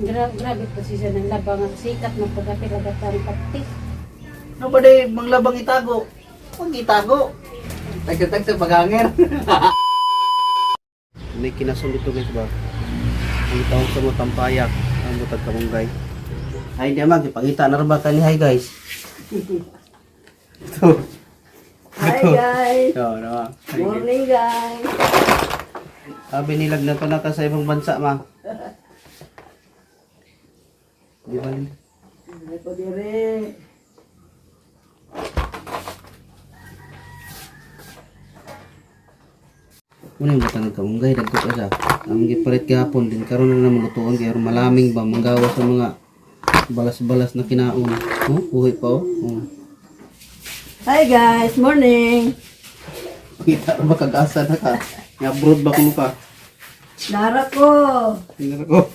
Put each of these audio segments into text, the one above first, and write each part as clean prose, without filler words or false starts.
Grabe po siya ng labang ang sikat ng pagkapilagatan pati. Nobody manglabang itago. Huwag itago. Tagsa-tag sa paghanger. May kinason dito, guys, ba? Ang tawag sa mo tampayak. Ang butag kamunggay. Ay, di man. Ipangita na rin ba kani? Hi, guys. Ito. Hi guys! Ito, no? Morning guys! Sabi nilag na to na ka sa ibang bansa, ma. Di ba? Lili? Ay ko dire. Muna yung butang kamunggay, dagko pa siya. Ang gipalit gihapon din karon na naman lutuon kay aron malaming ba manggawa sa mga balas-balas na kinaon. Oh, buhi pa oh. Oh. Hi guys! Morning! Kita ra ba kag-asa na ka? Nga abroad ba kuno ka? Nara ko! Tingnan ko.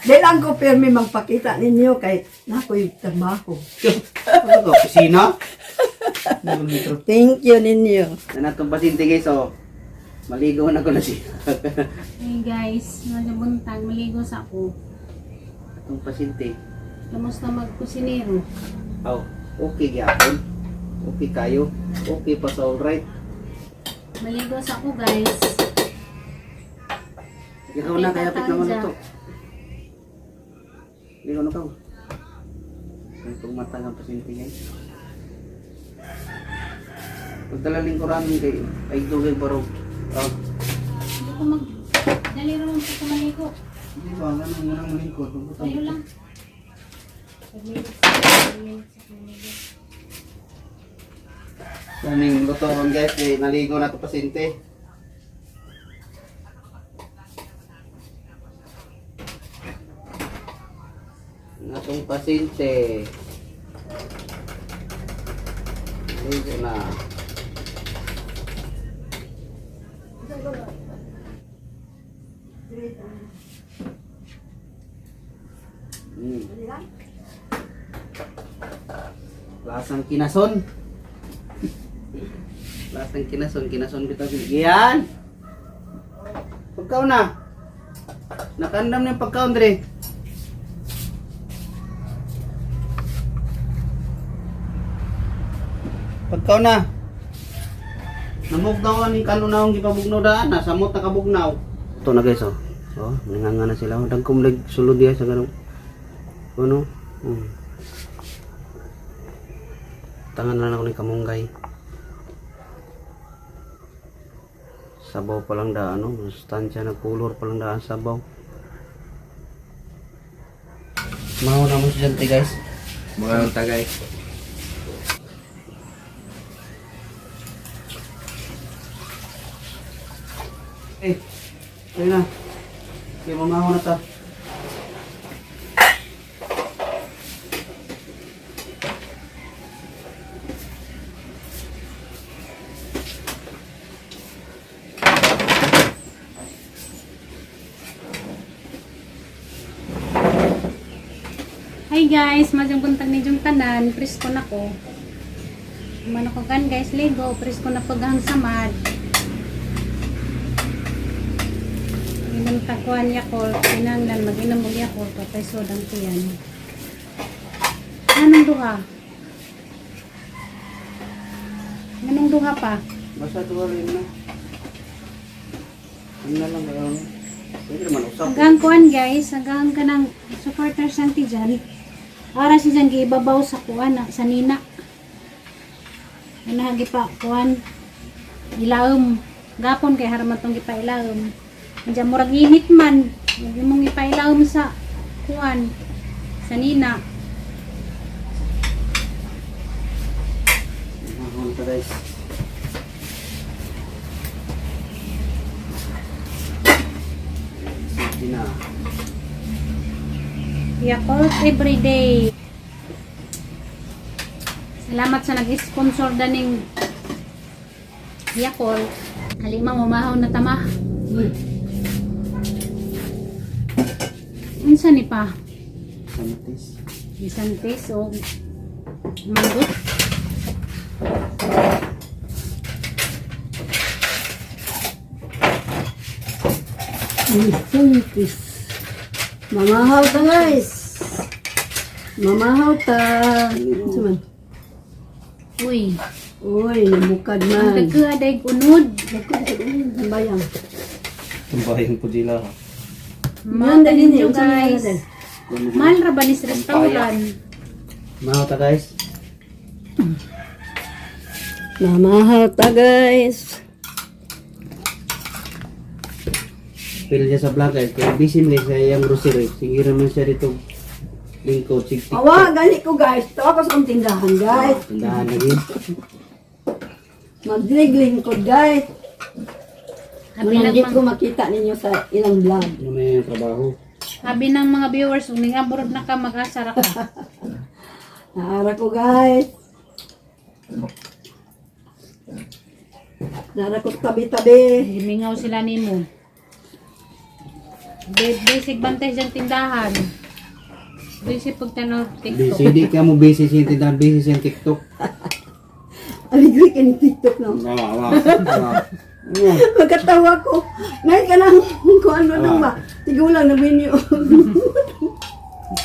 Di lang ko pirmi magpakita ninyo kay nakoy trabaho. Ano ka opisina? Ano metro? Thank you ninyo. Na natong pasyente, guys, oh. Maligaw na ko na siya. Hey guys, medyo buntag, maligo sa ako. Atong pasyente. Kamusta magkusinero? Oh, okay gyapon. Okay kayo. Okay pa sa all right. Maligo sa ako, guys. Ikaw na kaya pit naman ito. Ikaw na ka. Itong mata ng pasyente, guys. Pagdala lingkuran kay ay dugay barog. Oh. Hindi ko mag... Dali raman po ko maligo. Hindi ba ganun mo nang malingkod. Tayo lang. 5 minutes, 5 minutes ako maligo. Kaning lutoon, guys, kay naligo na to pasyente. Natong pasyente. Naligo na. Lasang kinason. Lasang kinason, kinason kita. Yan. Pagkaon na. Nakandam na yung pagkaon dre. Pagkaon na. Namugnaw ni kanu na akong gipabugnaw daan na samot na kabugnaw. Ito na, guys, oh. Oh, nanganga na sila. Dagkom lag sulod diya sa ganung ano? Tangan na lang ako ni kamunggay. Sabaw pa lang daan, no? Sustansya na kulor pa lang daan sabaw. Maho na mo estudyante, guys. Mga tagay. Eh, ayun na. Okay, mamaho na ta. Hi guys, madyong buntag ni Jung tanan, presko na ko. Umano ko kan guys, ligo, presko na paghang samad. Inom tagkuhan Yakult, kinahanglan mag-inom og Yakult, patay sodang tiyan. Anong duha? Anong duha pa? Basta tuwa rin na. Ano na lang kayo? Pwede naman usap. Hanggang kuan guys, hanggang ka ng supporters ng tiyan. Ara si dyan giibabaw sa kuan na, sa nina. Ano gipa kuan ilaom. Gapon kay haraman tong gipailaom. Andiyan murag init man. Huwag mong ipailaom sa kuan sa nina. Maho na ta, guys. Sige na. Yakult everyday. Salamat sa nag-sponsor daning Yakult. Halima, mamahaw na tama. Unsa ni pa? Santis. Bisantes o manggot? Misuntis. Mamahaw ta, guys. Mamahaw ta. Ano man? Uy, Uy, namukad ang man. dagko aday unod. Dagko sa unod, bayang. Tumbayang po sila. Yan, dali Mga ni, ninyo unsa man guys. yan, Mahal ra ba ni sa restaurant? Mahaw ta, guys. Mamahaw ta, guys. Feel niya sa vlog, guys. Kaya busy man siya iyang grocery. Sige naman siya dito lingkod. Sig TikTok. Awa, gani ko, guys. Tawa ko sa akong tindahan, guys. Tindahan lagi. Magliglingkod, guys. Habi ng Hindi mga, ko makita ninyo sa ilang vlog. Ano may trabaho? Habi ng mga viewers, kung ning abroad na ka, mag-asa ra ka. Naara ko, guys. Naara ko tabi-tabi. Gimingaw sila nimo. Basic bantay dyan tindahan. Basic pagtanaw TikTok. Busy, di ka mo busy sa tindahan. Busy sa TikTok. Aligri ka ni TikTok, no? Awa, awa. Awa. Magkatawa ko. Ngayon ka lang kung ano nang ba. Tigulang na menu.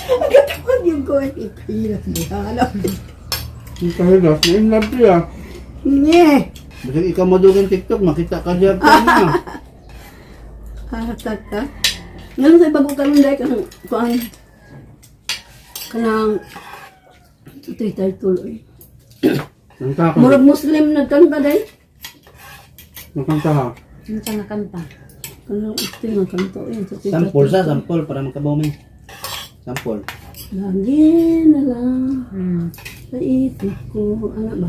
Magkatawa yung ko. Ikilas mo. Ano? Ang kahilas, na in love siya. Nye. Basta ikaw madugin TikTok, makita ka siya pa na. Hatak ka. Ngayon sa bago karon dahil kanang kuan kanang ito yung title eh. Nangka ka. Murag Muslim nagkanta dahil. Nangkanta ha. Unsa nga kanta? Kanang ito yung kanta eh. Ito yung Sample sa, sample para makabaw may. Sample. Lagi na lang sa isip ko. Ano ba?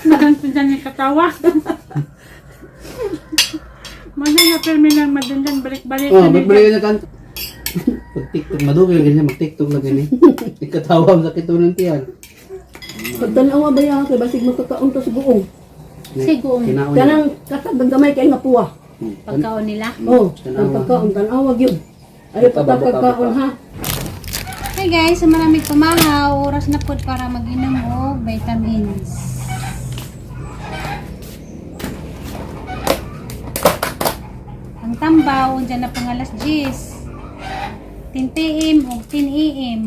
Maganda dyan yung katawa. Mana na permi lang madundan balik-balik. Oh, magbalik na kanta. Pag TikTok, madugin ganyan, mag-TikTok lang ganyan. Ikatawa ang sakit ng tiyan. Pagtanawa ba yan kay basig magkakaon ta sa buong. Sigong. Kinaon niya. Kanang katag gamay kay nga puwa. Pagkaon nila. Oh, Tanawa. ang pagkaon tanawa gyud. Ay Buka ba, buka, pagkaon buka. ha. Hey guys, so maraming pamahaw. Oras na po para mag-inom og vitamins. Ang tambaw, dyan na pang alas 10. 10 PM o 10 AM.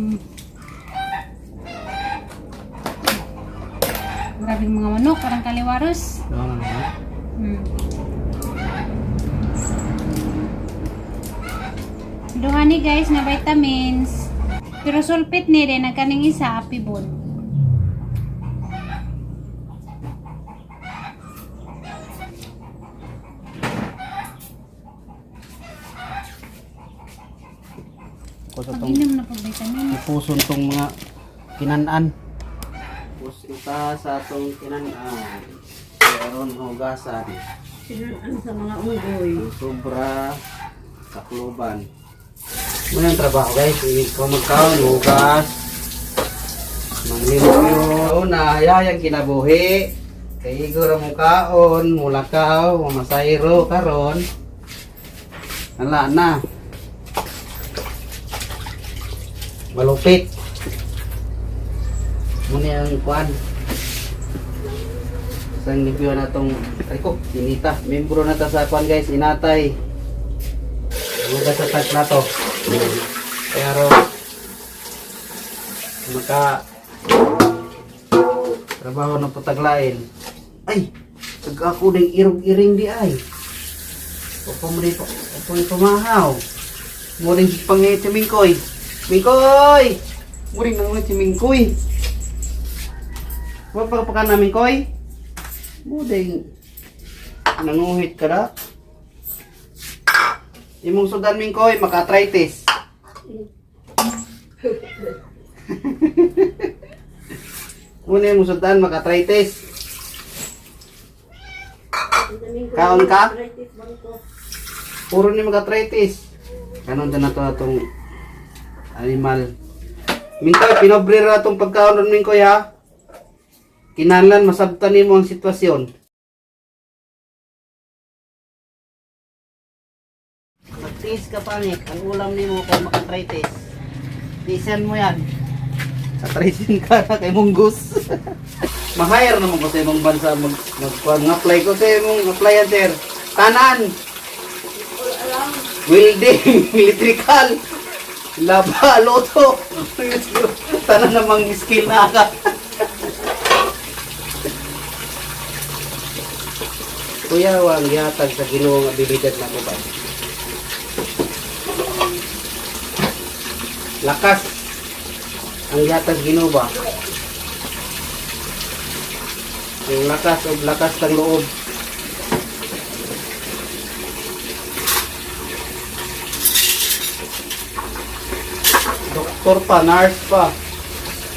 Grabing mga manok, parang kaliwaros. Oo, ano? Duha ni guys na vitamins. Pero sulpit ni rin ang kaning isa apibon. Ko sa tong Pag-inom na pag vitamin. ipuson tong mga kinanan. Puson ta sa atong kinanan. Aron hugasan. Ano sa mga unggoy. Ang sobra takloban. Muna ang trabaho, guys. Ikaw magkaon, hugas. Manglimpyo na hayang kinabuhi. Kay igor mo kaon, mulakaw, mamasayro karon. Ala na. Malupit. Muna ang kuan. Isang limpyo na tong ay ko, inita. Membro na ta sa kuan, guys, inatay. Hugas sa tag na to. Pero maka trabaho ng pataglain. Ay, tag ako ding irog-iring di ay. Opo mo dito, opo mo pamahaw. Muring pangit si Mingkoy. Mingkoy! Muring nang si Mingkoy. Wa pa pa ka na Mingkoy? Muring nanguhit ka na. Imong sudan Mingkoy, maka-arthritis. Muna yung sudan, maka-arthritis. Kaon ka? Puro ni maka-arthritis. Kanon na to atong animal. Mingkoy, pinobre ra atong pagkaon ron Mingkoy ha. Kinahanglan masabtan nimo ang sitwasyon. Magtiis ka pangit, ang ulam nimo kay maka-arthritis. Tiisan mo yan. Arthritis ka na kay munggus. Ma-hire naman ko sa imong bansa mag apply ko sa imong applyan, sir. Tanan. Welding, electrical, laba, loto. Tanan namang skill na ka. Kuya, wang gihatag sa Ginoo nga abilidad nako ba? Lakas ang gihatag Ginoo ba? Ang lakas og lakas ng loob. Doktor pa, nurse pa,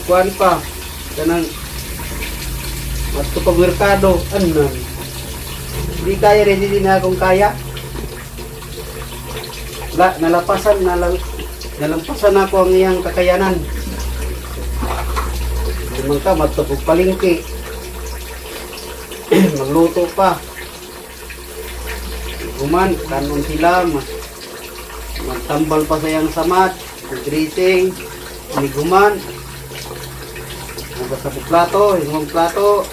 kuan pa, kanang adto pag merkado, anan. Hindi kaya rin, hindi na akong kaya. La, nalapasan, nalampasan ako ang iyang kakayanan. Hindi man ka, matupog palengke. Magluto pa. Human, kanon sila, magtambal pa sa iyang samad, dressing, liguman, hugas sa plato, hingong plato,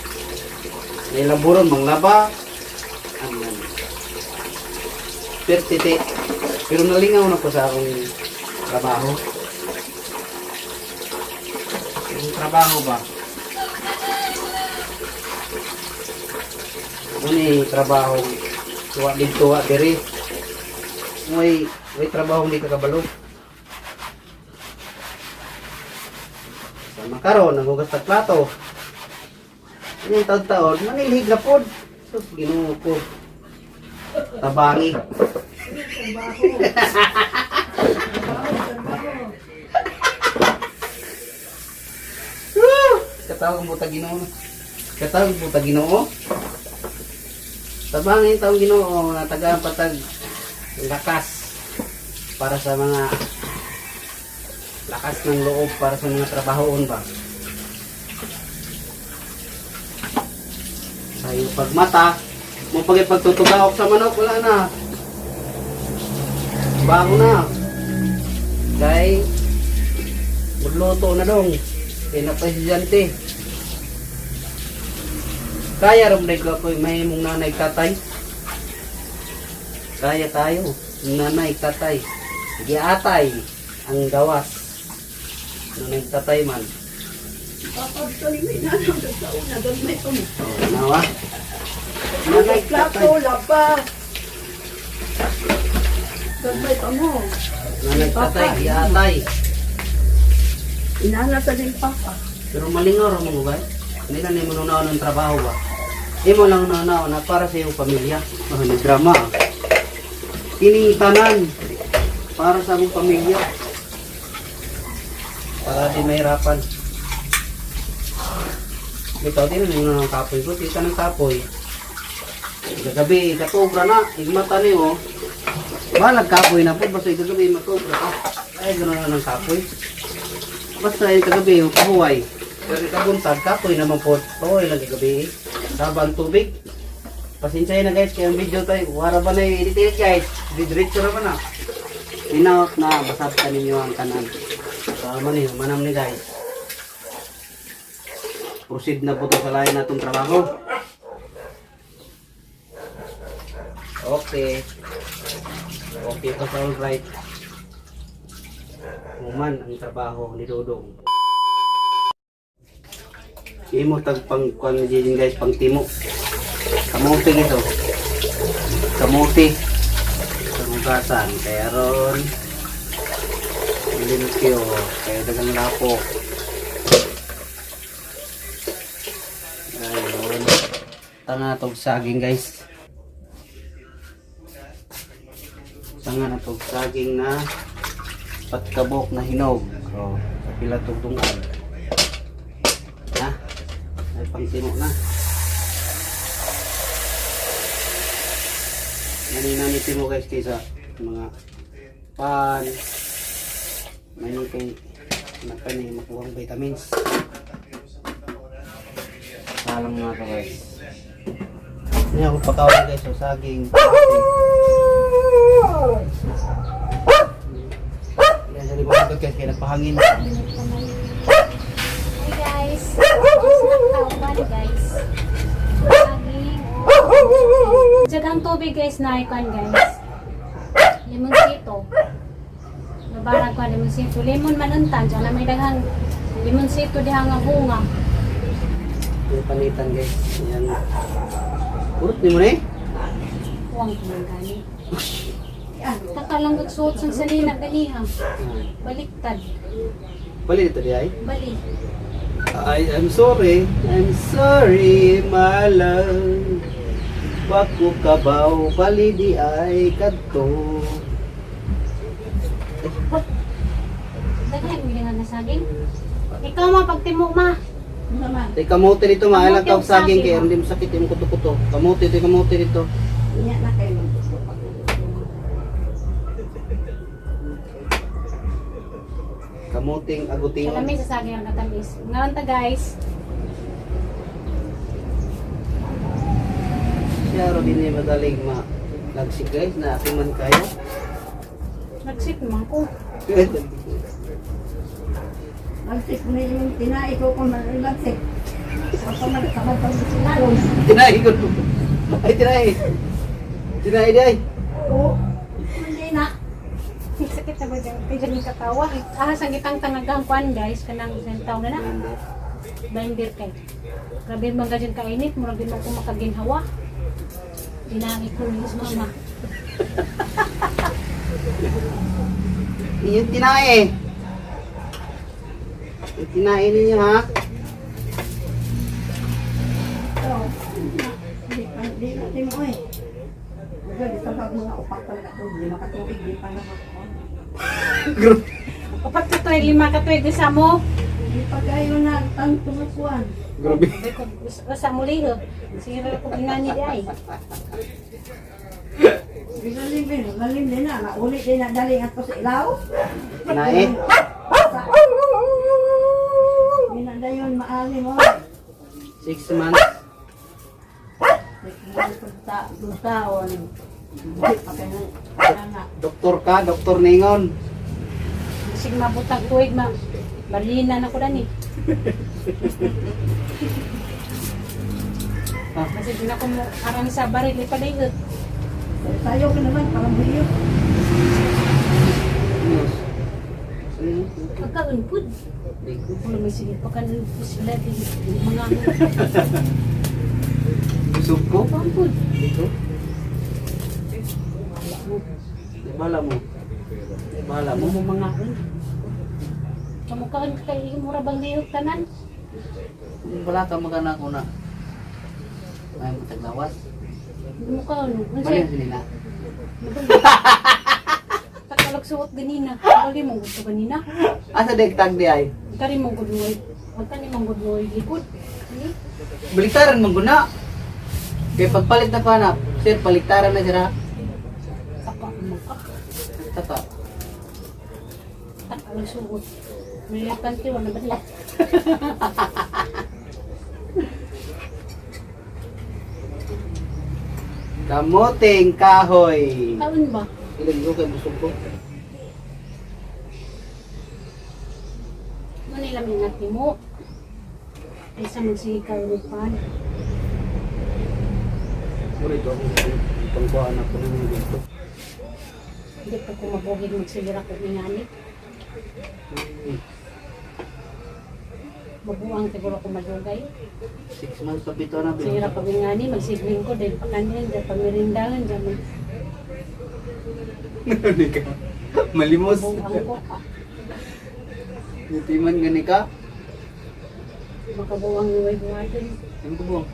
nilaburon, manglaba, ano yan. Pero titi, pero nalingaw na ko sa akong trabaho. Yung trabaho ba? Ano ni trabaho? Tuwa dito, tuwa diri. May trabaho hindi ka kabalo. Sa makaron, nanghugas tag plato. Ano yung taon-taon, manilhig na pod. Sus, Ginoo ko. Tabangi. Trabaho. Trabaho, trabaho. Katawag mo ta Ginoo. Katawag mo ta Ginoo. Tabangin taong Ginoo nga tagaan patag lakas para sa mga lakas ng loob para sa mga trabahoon ba. Sa iyo pagmata, mo pagipagtutugaok sa manok wala na. Bago na. Kay magluto na dong. Kay na presidente. Kaya rin ko ako may mong nanay tatay. Kaya tayo. Nanay tatay. Giatay ang gawas. Nanay tatay man. Papa, tuloy may nanong sa una, gamay ko. Oh, nawa. Nanay tatay. Plato, laba. Gamay pa mo. Nanay tatay giatay. Inana sa din papa. Pero malingaw ra mo ba? Hindi na nimo nunaon ng trabaho ba? Imo lang nunaon na para sa iyong pamilya. Oh, ni drama. Kining tanan para sa among pamilya. Para di mahirapan. Ikaw din mo ng kapoy ko, tita ng kapoy. Kagabi, katubra na, igmata ni oh. Balag kapoy na po, basta kagabi matubra ka. Ay, gano'n na ng kapoy. Basta yung kagabi, yung kahuway. Pero ikabuntag, kapoy naman po. Pahuway lang kagabi eh. Sabang tubig. Pasensya na guys, kaya ang video tayo. Wara ba na yung edit guys? Diretso na ba na? Inaot na, basab ka ninyo ang tanan. Tama ni, manam ni guys. Proceed na po to sa lain natong trabaho. Okay. Okay pa sa all right. Human ang trabaho ni Dodong. Imo tag pang kuan ni Jijin guys, pang timo. Kamote gito. Kamote. Pangugasan kaya ron limpyo kaya dagang lapok. Ayun. Tanga tog saging guys. Tanga na tog saging na patkabok na hinog. So, sa pila tog dungan. Na. Ay pangtimo na. Naninaniti mo guys kaysa mga pan. May kay napan eh, makuha ang vitamins. Salang nga to guys. Hindi ako pakawan guys, so saging. Yan sa libang guys, kaya nagpahangin. Hi guys. Snack tawag guys. Saging. Jagang tubig guys na icon guys. Limonsito. Nabarag ko limonsito. Lemon man untan, diyan na may daghang limonsito diha nga bunga. Yung panitan, guys. Yan. Purot ni mo na eh. Huwag ko man gani. Takalang suot sang salina ganiha. Baliktad. Bali dito di ay. Bali. I am sorry. I'm sorry, my love. Bako kabaw, bali di ay kadto. Daghan mo nga saging. Ikaw ma pagtimo ma. Naman. Tay kamote dito, maalang Kamote tawag og saging, saging kay hindi mo sakit yung kuto-kuto. Kamote dito, kamote dito. Niya na kayo magtuto. Kamuting agutingon. Kalami sa saging ang katamis. Ngayon ta, guys. Siya ro din ni magaling ma lagsik, guys, na aking man kayo. Nagsit man ko. Lagsik na yung tinai ko kung lagsik. Pagkaman pag sinalong. Tinay ko. Ay, tinay. Tinay di ay. Oo. Hindi na. Sakit na ba dyan? Kaya dyan yung katawa. Ah, sa gitang tangagang kuan, guys. Kanang isang taon na na. Binder kay. Grabe man ka dyan kainit. Murag din mo ko makaginhawa. Dinangi ko ni mama. Yung tinay. Yung tinay ninyo ha. Oo. Hindi na di mo eh. Di sa pag mga upak talaga ito. Di makatuig, di pa naman. Upat ka tuig, lima ka tuig, isa mo. Di pa kayo na tanto na kuwan. Grabe. Sabi ko, usa mo liho. Sige ko ginani di ay. Di lalim eh. Lalim din na. Mauli din na dali ato sa ilaw. Tinay. Di na dayon maalim mo. 6 months. Taon. Di pa kayo na. Doktor ka, doktor ningon. Sig mabutag tuig ma. Balina na ko dani. Ah. Kasi di na ko mo arang sa baril ipaligot. Tayo ka naman, parang buyo. News. Ano? Pagkaunpud. Di ko. Wala may sige pa kan sila di mga Busog ko. pagkaunpud. Dito. Di bala mo. Di bala mo. Mo mga un. Kamukaan ka kay mura bang lihok tanan? Wala ka magana ko na. Ay, mataglawas. Mukha ano? Bali ang sinila. Tagalog suot ganina. Bali mo gusto ganina. Asa dek tag di ay? Kari mo good boy. Wag ka ni mong good boy likod. Ani? Baliktaran man guna. Kay pagpalit na ko anak, sir, paliktaran na sira. Saka mo ka. Tata. Tagalog suot. May panty wala ba nila? Kamuting kahoy. Taon ba? Ilan ko kay busog ko. Mo nila mingat ni mo. Kaysa magsige ka upan. Mura ito ako. Pangkuha anak ko ng dito. Hindi pa ko mabuhig magsige ra ko ingani. Mabuang siguro ko malugay. 6 months pa pito na. Sige ra pag ingani magsigling ko dahil pakanin dahil pamirindahan dahil Hindi ka. Malimos. mabuang ko. Nitiman gani ka. Makabuang luway buhay. Ano ko buwang?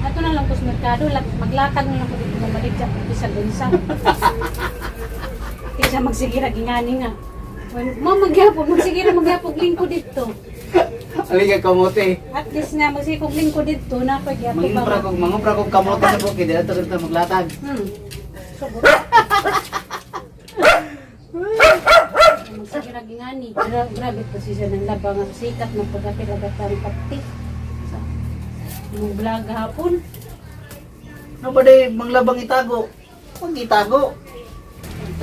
Ato na lang ko sa merkado, maglatag na lang ko dito mabalik sa sa gunsa. Kaysa magsigira gingani nga. Mo magyapon, magsigira magyapon lingko dito. Alin ka kamote. At least nga magsigog lingko dito na pag gyapon Mangumpra kog kamote sa bukid. Dito dito maglatag. Sugot. Magsigira gingani. Grabe po siya ng laba nga sikat ng pagkapit ang pati. Sa mong vlog hapon. Ano ba day manglabang itago? Pag itago.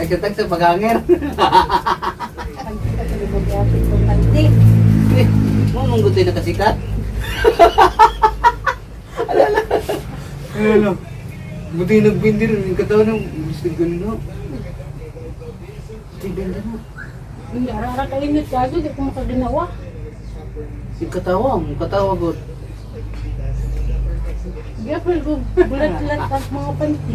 Tagsa-tag sa paghanger. Pagkita ko magyapon kong panty. Eh, mo manggutoy na kasikat. Alala. Ano? Buti nagbindir yung katawan ng gusto ganun no. Buti binder na. Hindi, ara-ara kainit kaso, di ko makaginawa. Yung katawa, ang katawa god. Gapal ko, bulat-bulat ang mga panty.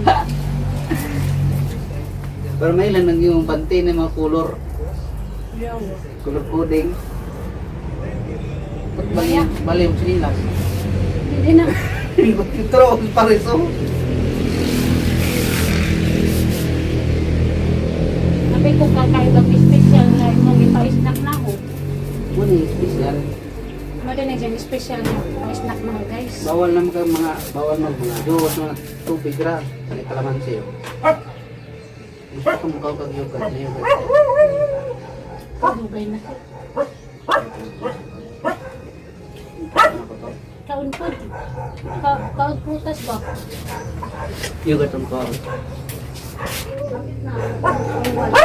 Pero may ilan ang yung bante ng mga color, Yawa. color coding. Ba't bali, bali yung sinilas? Hindi na. Ito, pares oh. Sabi ko kakaibang special na imong ipa-snack na ako. Muna yung special. Mada na dyan, special na pa-snack na ako, guys. Bawal na mga mga bawal mag mga juice, mga tubig ra. May kalamansi oh. Gusto ko mukha kag yogurt na yogurt. Dugay na ko. Ano ko to? Kaon po. Kaon prutas ba? Yogurt ang ko. Bakit na? Ang wala.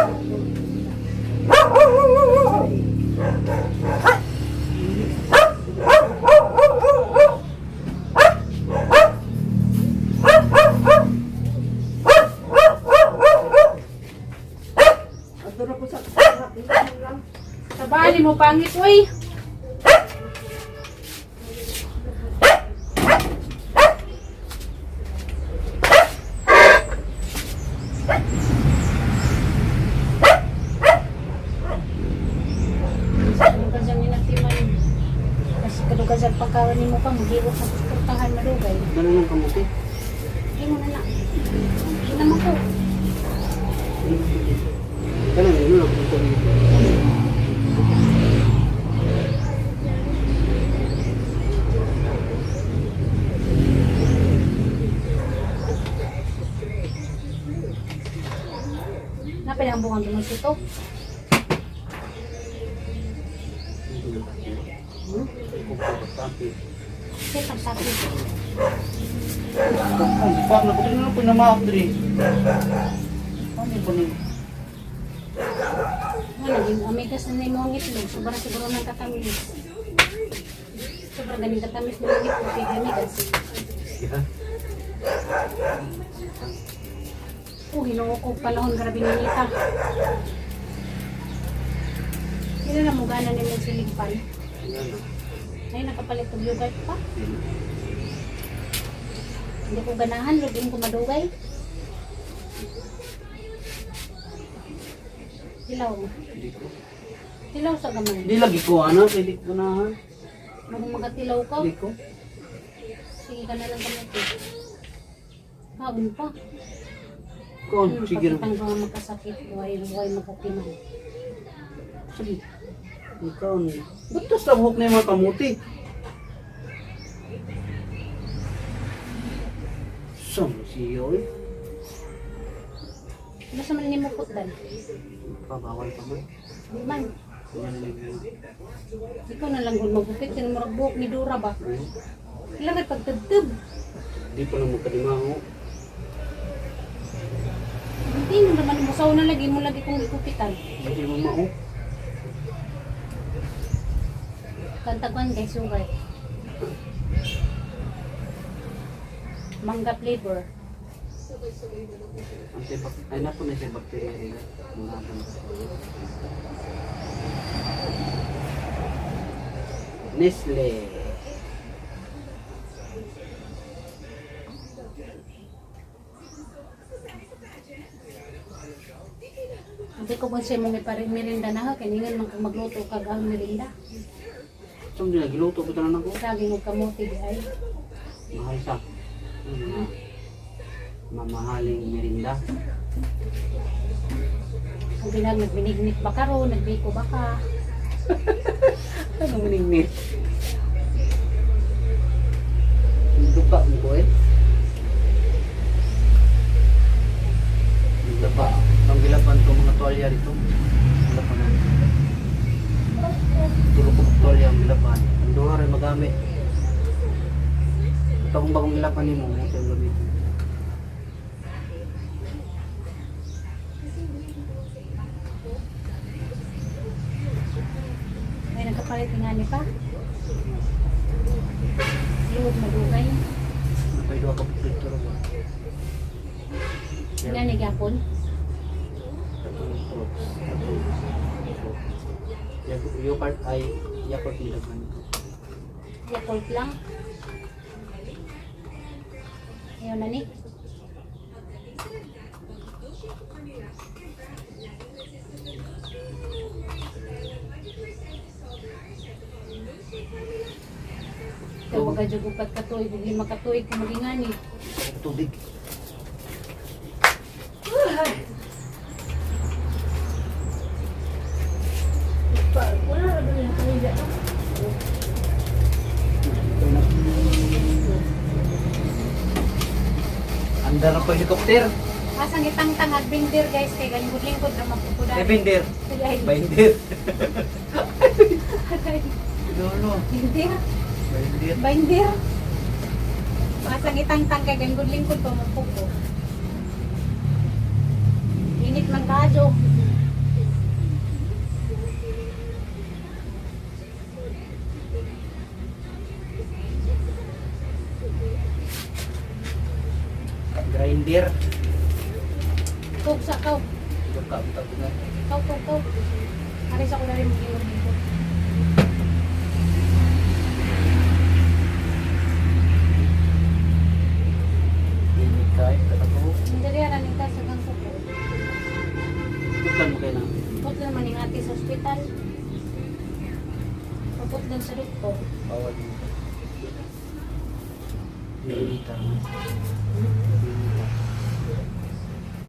Adto ko sa lang. Sa bali mo pangit, uy! Kadugan siyang inatiman. Kasi kadugan siyang pagkawan ni mo pa, mag-iwak sa pagkurtahan madugay. Ganun ang kamuti. Ay mo na na. Hindi naman ko. Ganun, yun lang kung tubig. Napili ang bungang dumos ito. Kasi pagtapos. Pak, nakutin na lang pinamaak diri. Ano ba ni? Ano, naging amigas na nimo ang itlog. Sobra siguro ng katamis. Sobra ganing katamis ng itlog kay amigas. Yeah. Oh, ginoo ko panahon grabe ni Nita. Sino na mo gana nimo siligpan? Ay, nakapalit og yogurt pa. Hindi ko ganahan, lugin ko madugay. Tilaw mo. Hindi ko. Tilaw sa gamay. Hindi lagi ko ano, hindi ko na. Magmagatilaw ka. Hindi ko. Sige ka na lang kamuti. Kaon pa. Kon, sige na. Pagkitang mga magkasakit, buhay, buhay magkatiman. Sige. Ikaw ni. Ba't tas tabok na yung mga kamuti? Saan mo siya eh? Ano sa man ni mo putdan? Pabawal pa man. Di man. Yan na lang. Ikaw na lang kung magupit, sino mo buhok ni Dora ba? Kailangan may pagtagtag. Hindi pa lang magkalimango. Hindi mo naman musaw na lagi mo lagi kong ikupitan. Hindi mo mao. Kantaguan guys, sugay. Mangga flavor. Antibak ay napo na siya bacteria nila. Mga ano. Nestle. Hindi ko kung siya mong iparin merinda na ha, kaya man kang magluto kag ang merinda. Saan din giluto ko tanan ako? Saging og kamote di ay. Mahal sa. Ano na? Mamahaling merinda. Kung binag nagbinignit ba ka ron, nagbiko ba ka? Ano maningnit? Duka mo ko eh. Naglaba. Ang gilapan to mga tuwalya dito. Gilapan na. Tulog ko tuwalya ang gilapan. Ang duha rin magamit. Ito kung bagong gilapan nimo, mo siya gamitin. May nagkapalit nga ni pa. Luwag madugay. Napay duha ka dito ra ba? Nga ni gyapon. Katong fruits. Katong yogurt ay Yakult nilagman. Yakult lang. Ayaw na ni. Kaya baga jud upat ka tuig ug 5 ka tuig kung magingani. Tubig. Wala na ba yung kanila? Andar na po helicopter. Asang itangtang at binder guys kay galingkod-lingkod ra magpupudan. Eh, binder. Ay, Binder. aray. Lolo. Binder. Binder. Binder. Asang itangtang kay galingkod-lingkod pa magpupo. Init man kaayo. Grinder. Kog sa kaw. Duka, butag na. Kaw, kaw, kaw. Ari sa ko na rin mag-lingkod. Init kayo. Katako. Hindi rin aning ka sa kang kuko. Putlan mo kayo na. Putlan man ning ate sa ospital. Paputlan sa doktor. Bawal mo. Mililiter. Mililiter.